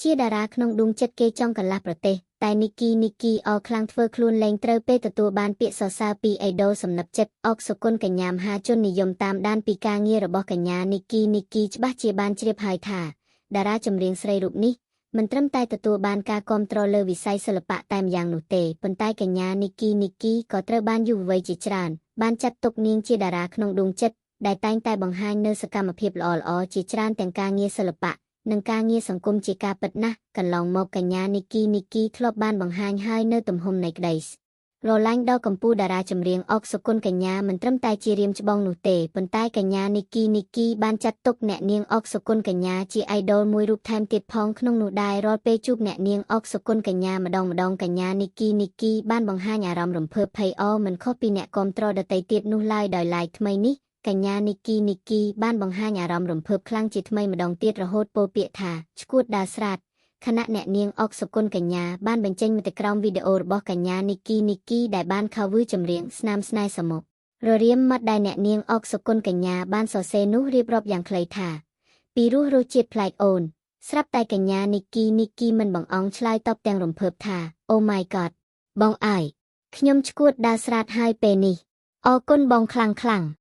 ជាតារាក្នុងដួងចិត្តគេចង់កន្លះប្រទេសតែនីគីនីគីអខ្លាំងធ្វើខ្លួនលែងត្រូវពេលទទួលបានពាក្យសរសើរពីអេដូសំណឹកចិត្តអុកសុគន្ធកញ្ញាមហាជននិយមតាមដានពីការងាររបស់កញ្ញានីគីនីគីច្បាស់ជាបានជ្រាបហើយថាតារាចម្រៀងស្រីរូបនេះមិនត្រឹមតែទទួលបានការគាំទ្រលើវិស័យសិល្បៈតែម្យ៉ាងនោះទេប៉ុន្តែកញ្ញានីគីនីគីក៏ត្រូវបានយុវវ័យជាច្រើនបានចាត់ទុកនាងជាតារាក្នុងដួងចិត្តដែលតែងតែបង្ហាញនូវសកម្មភាពល្អៗជាច្រើនទាំងការងារសិល្បៈនិងការងារសង្គមជាការពិតណាស់កន្លងមកកញ្ញានីគីនីគីធ្លាប់បានបង្ហាញហើយនៅទំហំនៃក្តីរឡាញ់ដល់កម្ពុជាតារាចម្រៀងអុកសុគន្ធកញ្ញាមិនត្រឹមតែជារៀមច្បងនោះទេប៉ុន្តែកញ្ញានីគីនីគីបានចាត់ទុកអ្នកនាងអុកសុគន្ធកញ្ញាជាអាយដលមួយរូបថែមទៀតផងក្នុងនោះដែររាល់ពេលជួបអ្នកនាងអុកសុគន្ធកញ្ញាម្ដងម្ដងកញ្ញានីគីនីគីបានបង្ហាញអារម្មណ៍រំភើបភ័យអមិនខុសពីអ្នកគាំទ្រដទៃទៀតនោះឡើយដោយឡែកថ្មីនេះកញ្ញានីគីនីគីបានបង្ហាញអារម្មណ៍រំភើបខ្លាំងជាថ្មីម្ដងទៀតរហូតពោលពាក្យថាឈួតដើរស្រាតខណៈអ្នកនាងអុកសុគន្ធកញ្ញាបានបញ្ចេញមតិក្រោមវីដេអូរបស់កញ្ញានីគីនីគីដែលបាន cover ចម្រៀងស្នាមស្នេហ៍សមុទ្រររៀមមាត់ដែលអ្នកនាងអុកសុគន្ធកញ្ញាបានសរសេរនោះរៀបរាប់យ៉ាងខ្លីថាពីរសជាតិប្លែកអូនស្រាប់តែកញ្ញានីគីនីគីមិនបង្អង់ឆ្លើយតបទាំងរំភើបថា Oh my god បងអាយខ្ញុំឈួតដើរស្រាតហើយពេលនេះអរគុណបងខ្លាំងខ្លាំង។